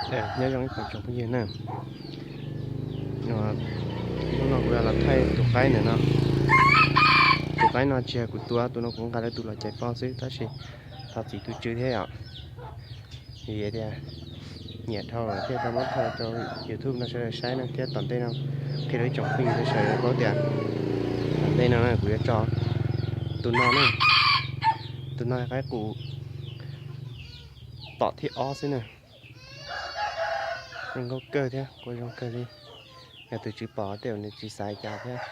Nyob zoo ib tsoom phooj ywg na, hnub no kuv yuav los thaij tus qaib ntawm no. Tus qaib no tsis yog kuv tua, tus no kuv nqa lawv tus los cais poj xwb, tab sis thov txim tus tswv thiab yom. Vim tias nyiam dhau lawm thiaj tau muab thaij rau YouTube no sawv daws saib na, thiab tom ntej no qhia rau ib tsoom phooj ywg sawv daws paub tias tom ntej no kuv yuav tso tus no na, tus no qaib qus tom thib ob xwb na. Zoo nkauj kawg thiab quaj zoo kawg li. Yog tus tswv pom tej zaum nws tsis xav cas thiab.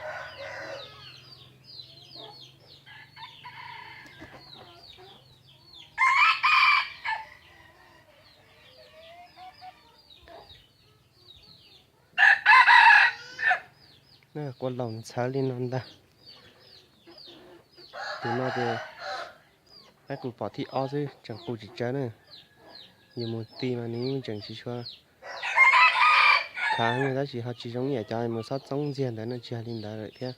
Quaj laus ntxhawv li no ntag. Tus no ces qaib qus pom thib ob xwb tseem qus tsis tsawv na. Yus mus ti mas nws yeej tseem tsis tshua khav, tab sis ho tsis zoo ib yam cov mus xob txoob ntxiag ntawd no, tsis yog li ntawd lawm thiab.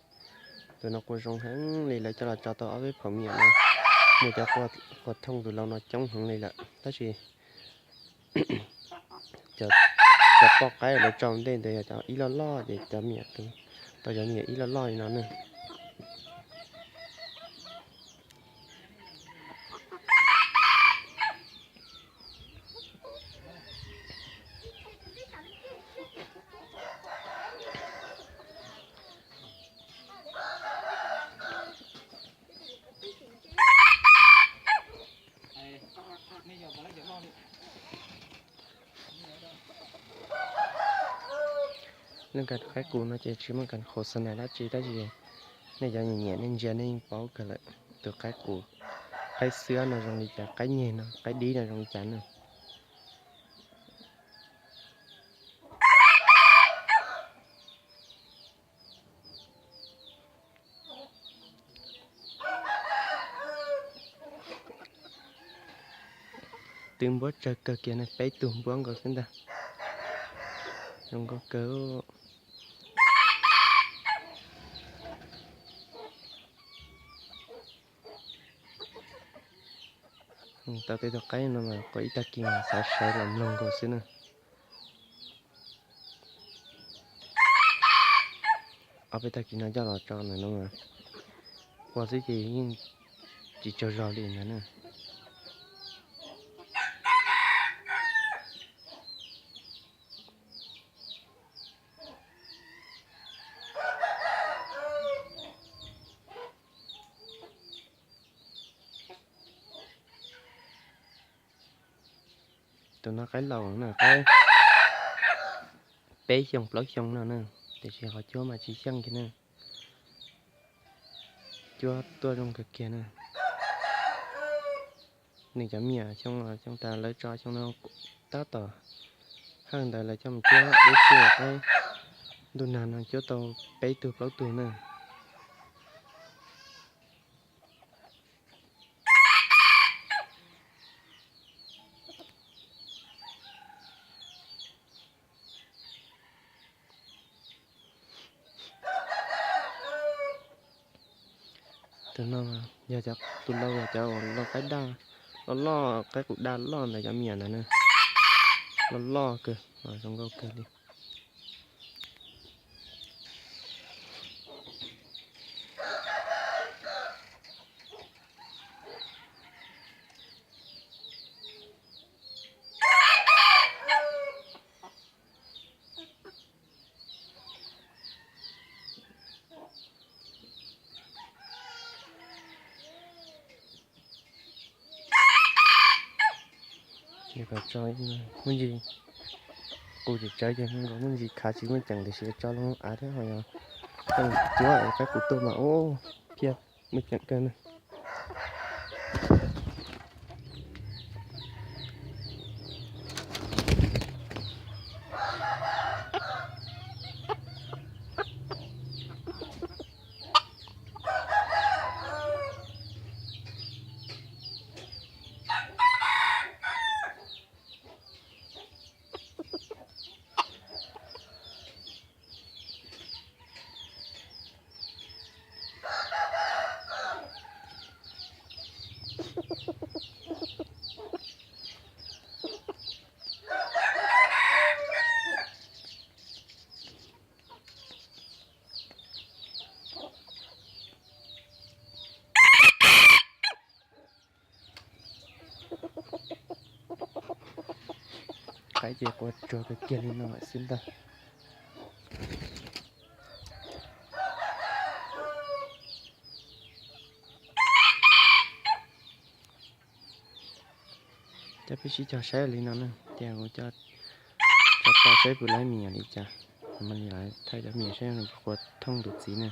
Tus no quaj zoo heev li, lawv coj los tso tau ob peb phaum me nyuam no, mus cov quaj thooj tus laus no coob heev li lawm, tab sis cov poj qaib lawv tso ntej ntawd yog cov ib loj loj ces cov me nyuam tau cov me nyuam ib loj loj li no na. Leej kas qaib qus no ces tsis muaj kas qhus xas nas dab tsi, tab sis nej cov nyiam nyiam nej ntsia nej yeej paub kawg lawm. Tus qaib qus, qaib xwab no zoo li cas, qaib nyeg no, qaib dib no zoo li cas na. Twb npuab tsawg kawg kiag ne, peb tug npuab nkaus xwb ntag. Zoo nkauj kawg. Tau tej tug qaib no mas quaj ib tag kis mas xav sawv los mloog nkaus xwb na. Ob peb tag kis no coj los tso ntawm no mas quaj xwb ces yeej tsis tsaug zog li ntag na. Tus no qaib laus na, qaib peb xyoo plaub xyoo no na, tiam sis qhov cuab mas tsis xyeej kiag na. Cuab tuaj zoo kawg kiag na. Nws cov me nyuam xyoo, xyoo tas lawv tso xyoo no tab tom hawj ntawd lawv coj mus cuab dub tsiaj qaib ntuj nag no cuab tau peb tug plaub tug na. Tus no yog cov tus laus, cov uas laus qaib daj loj loj, qaib qus daj loj ntawd cov me nyuam ntawd na. Loj loj kawg, zoo nkauj kawg li. Ces kom tso muaj ntsis qus tsis tsawv ces nkaus muaj ntsis khav tsis muaj ceem tiam sis tso lub av thiab ho yog coj mus cuab es qaib qus tuaj mas ua phiaj muaj ceem kawg na. qaib ces qua tsuag kawg kiag li no lawm xwb ntag. Cov peb sib cog saib li no na, tias kuv cov, cov poj saib puas laib mis li cas, mam li lawv thaij cov mis saib nws puas qua thooj tus txiv na.